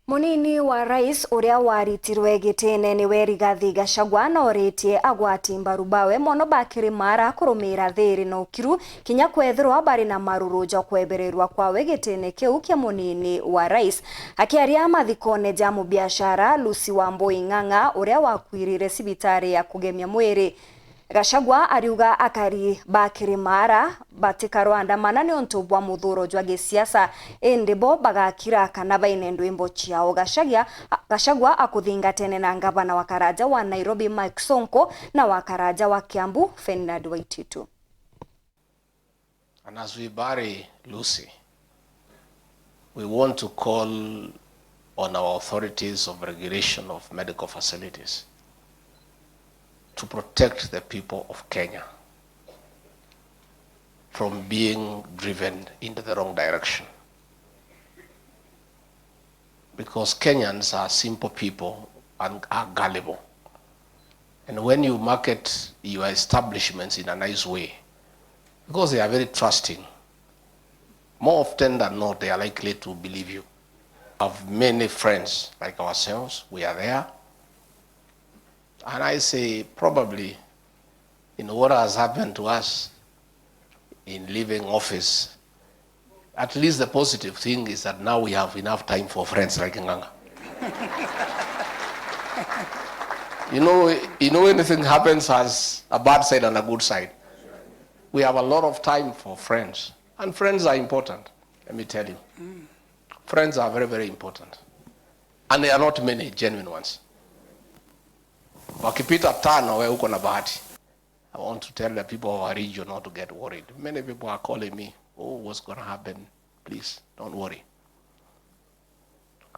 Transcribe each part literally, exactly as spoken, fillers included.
Munini wa rais uria waritirwe gitine niwe Rigathi Gachagua noritie agwati mbaru bawe mono ba Kirimara kurumiira thiiri na ukiru kinya kwethirwa bari na maruru ja kwebererwa kwawe gitine kiu kia munini wa rais. Akiaria mathikone ja mubiashara Lucy Wambui Ng'ang'a uria wakwirire cibitari ya kugemia mwiri, Gachagua ariuga akari ba Kirimara batikarwa andamana niuntu bwa muthuro jwa gisiasa, indi bo bagakira kana baine ndwimbo ciao. Gachagia-, Gachagua akuthingatene na ngavana wa karaja wa Nairobi Mike Sonko na wa karaja wa Kiambu Ferdinand Waititu. And as we bury Lucy, we want to call on our authorities of regulation of medical facilities to protect the people of Kenya from being driven into the wrong direction. Because Kenyans are simple people and are gullible. And when you market your establishments in a nice way, because they are very trusting, more often than not, they are likely to believe you. Have many friends like ourselves, we are there. And I say, probably, in what has happened to us in leaving office, at least the positive thing is that now we have enough time for friends like Ng'ang'a. You know, you know, anything happens has a bad side and a good side. We have a lot of time for friends, and friends are important, let me tell you. Friends are very, very important, and they are not many genuine ones. Wakipita tano, wewe uko na bahati. I want to tell the people of our region not to get worried. Many people are calling me, "Oh, what's gonna happen?" Please, don't worry.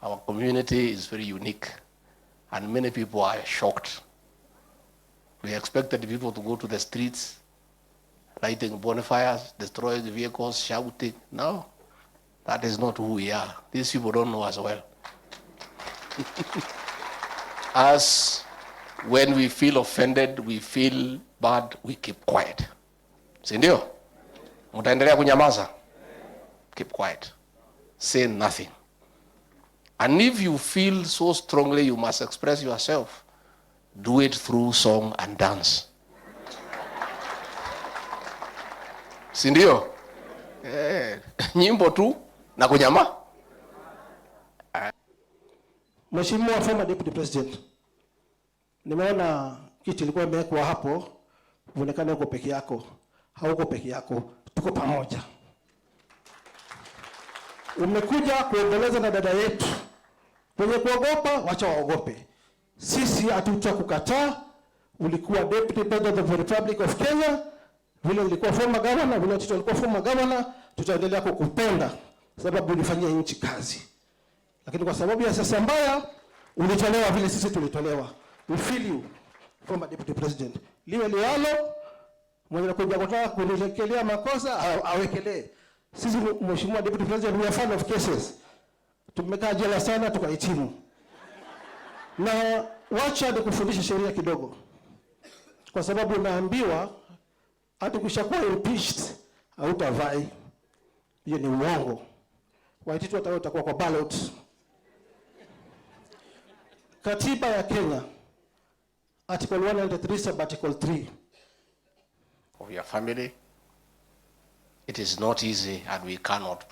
Our community is very unique, and many people are shocked. We expected people to go to the streets, lighting bonfires, destroying vehicles, shouting. No, that is not who we are. These people don't know us well. Us, when we feel offended, we feel bad, we keep quiet. Si ndio? Mtaendelea kunyamaza? Keep quiet. Say nothing. And if you feel so strongly you must express yourself, do it through song and dance. Si ndio? Eh, nyimbo tu na kunyama. Mheshimiwa former Deputy President, nimeona kiti ilikuwa imewekwa hapo, uonekane uko peke yako. Hauko peke yako, tuko pamoja. Umekuja kuomboleza na dada yetu. Wenye kuogopa, wacha waogope. Sisi hatutakukataa. Ulikuwa Deputy President of the Republic of Kenya, vile nilikuwa former governor, vile Tito alikuwa former governor, tutaendelea kukupenda sababu ulifanyia nchi kazi. Lakini kwa sababu ya siasa mbaya, ulitolewa vile sisi tulitolewa. We feel you, former Deputy President. Liwe liwalo, mwenye kuja kutaka kuniwekelea makosa, a-, awekelee. Sisi, Mheshimiwa Deputy President, we are fan of cases. Tumekaa jela sana, tukahitimu. Na wacha nikufundishe sheria kidogo. Kwa sababu unaambiwa, hata ukishakuwa impeached, hautavai. Hiyo ni uongo. Waititu hata wewe utakuwa kwa ballot. Katiba ya Kenya, Article one hundred three, sub-article three. Of your family, it is not easy and we cannot